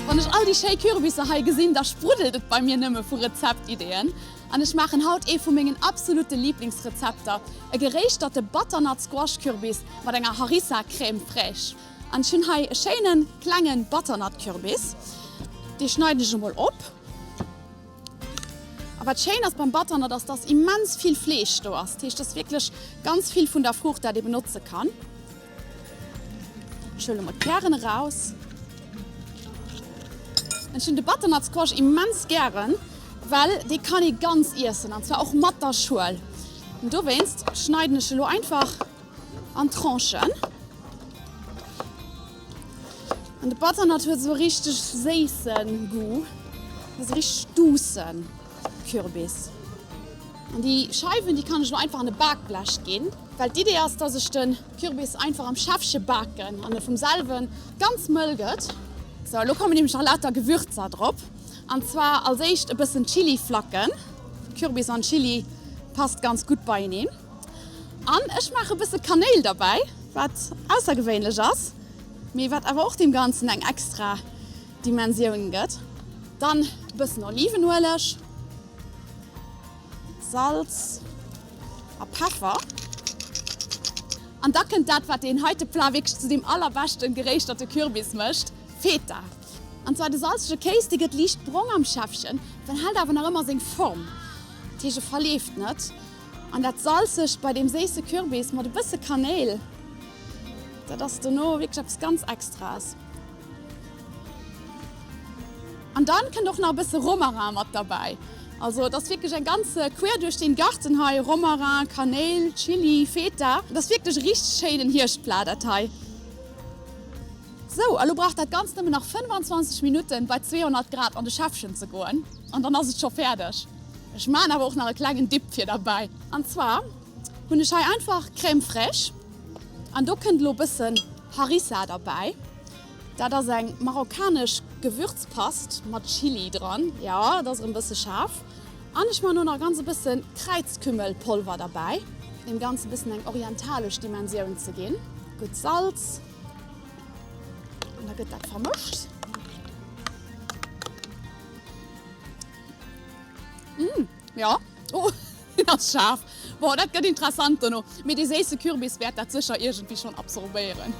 Wann ech all déi schéi Kürbisser hei gesinn, da spruddelt et bei mir nëmme vu Rezeptideeën. An ech maachen haut ee vu mengen absolute Liblingsrezepter, e geréischterte Butternut Squash Kürbis mat enger Harissa Crème fraîche. An ech hunn hei e schéine klenge Butternut Kürbis, dee schneiden ech emol op. A wat schéin ass beim Butternut ass, dass immens vill Fleesch do ass. Dat heescht, dass wierklech ganz vill vun der Fruucht, dat ee benotze kann. Ech huele mol d'Kären eraus. Ech hunn de Butternut Squash immens gären, well dee kann ee ganz iessen an zwar och mat der Schuel. An dowéinst schneiden ech elo einfach an Tranchen. An de Butternut huet esou e richteg séisse Goût, ass e richteg duusse Kürbis. An déi Scheiwen, déi kann ech elo einfach an e Bakblech ginn, well d'Idee ass, dass ech de Kürbis einfach am Schäffche baken an e vum selwe ganz mëll gëtt. Sou, elo kommen nämlech nach lauter Gewürzer drop, an zwar als éischt e bëssen Chiliflacken. Kürbis an Chili passt ganz gutt beieneen. An ech maache e bësse Kanéil derbäi, wat aussergewéinlech ass, mee wat awer och deem Ganzen eng extra Dimensioun gëtt. Dann e bëssen Olivenueleg. Salz a Peffer. An da kënnt dat, wat deen heite Plat wierklech zu deem allerbeschten geréischterte Kürbis mécht, Feta. An zwar de salzege Kéis, dee gëtt liicht brong am Schäffchen, behält awer nach ëmmer seng Form, dat heescht e verleeft net. An dat salzegt bei deem séisse Kürbis mat e bësse Kanéil, dat ass dono wierklech eppes ganz Extraes. An dann kënnt och nach e bësse Romarin mat derbäi. Also et ass wierklech eng ganz quer duerch den Garten hei, Romarin, Kanéil, Chili, Feta. Et ass wierklech e richteg schéinen Hierschtplat dat hei. Sou, a lo brauch dat Ganzt nëmmen nach 25 Minutten bei 200 Grad an de Schäffchen ze goen an dann ass et scho fäerdeg. Ech maan awer och nach e klengen Dip fir derbäi. An zwar hunn ech hei einfach Crème fraîche an do kënnt elo e bëssen Harissa derbäi. Dat ass eng marokkanesch Gewürzpast mat Chili dran, jo et ass erëm bësse schaarf. An ech man o nach ganz e bëssen Kräizkümmelpolver derbäi, fir deem ganzen bëssen eng orientalesch Dimensioun ze ginn. Gutt Salz an da gëtt dat vermëscht. Mmh, jo, oh deen ass schaarf. Bon, dat gëtt interessant dono, mee dee séisse Kürbis wäert dat sécher iergendwéi schonn absorbéieren.